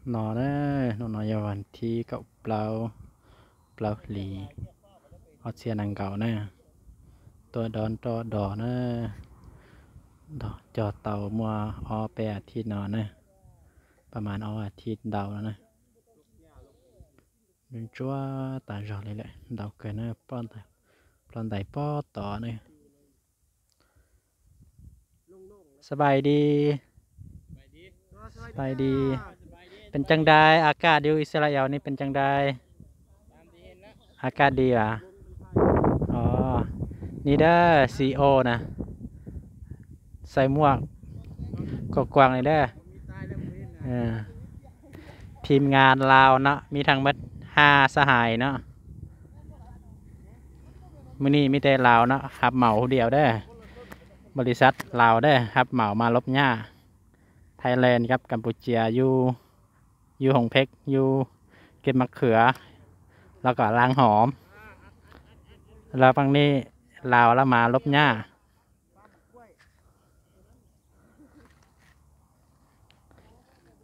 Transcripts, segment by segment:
No na, hnub no yog vas thib kaum plaub, plaub hlis ob txhiab nees nkaum na. Tuaj dob nroj dos na, cog tau muaj ob peb as thiv no na, pas mas ob as thiv ntau no na. Ntsuab tas zog li lawm, ntau kawg na, ploj ntais pob tod na. สบายดี สบายดี เป็นจั่งใด อากาศอยู่อิสราเอลนี่เป็นจั่งใด อากาศดีหวา อ๋อ นี่เด้อ ซีอีโอนะ ใส่หมวก กวางๆ เลยเด้อ เออ ทีมงานลาวเนาะ มีทั้งหมดห้าสหายเนาะ มื้อนี้มีแต่ลาวเนาะ รับเหมาผู้เดียวเด้อ บริษัทลาวเด้อ รับเหมามาลบหญ้า ไทยแลนด์ครับ กัมพูเชีย อยู่ อยู่หงเพก อยู่เก็บมะเขือ แล้วก็ล้างหอม แล้วฝั่งนี้ลาวแล้วมาลบหญ้า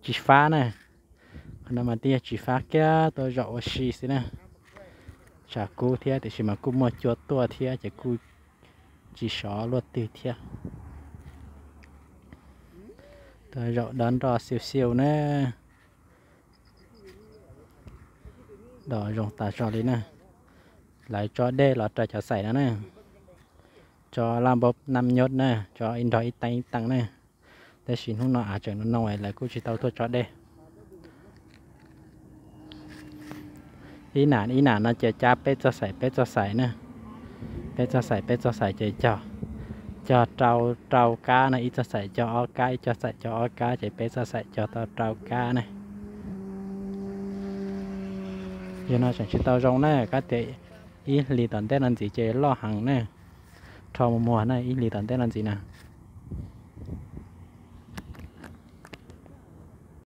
tsis fab na. Qhov no mas twb yog tsis fab kiag, tuaj zaum ua si xwb na. Tshav kub thiab tiam sis mas kuj muaj cua tuaj thiab ces kuj tsis sov luaj twg thiab. Tuaj zaum dob nroj xiu xiu na. Dos zoo tas zog li na. Lawv tso dej los raws cov xaim no na. Tso laj npaub nam nyoj na, tso ib nrog ib teev ib teev na. Tab sis hnub no av tseem noo noo es lawv kuj tsis tau tuaj tso dej. Ib nam ib nam no ces cab peb txoj xaim peb txoj xaim na. Peb txoj xaim peb txoj xaim ces cog, cog rau rau kab na, ib txoj xaim cog ob kab, ib txoj xaim cog ob kab ces peb txoj xaim cog tau rau kab na. Yog no tseem tsis tau zoo na, kab tias ib hlis tom ntej no ntxiv ces loj heev na. Rho mus muag na, ib hlis tom ntej no ntxiv na.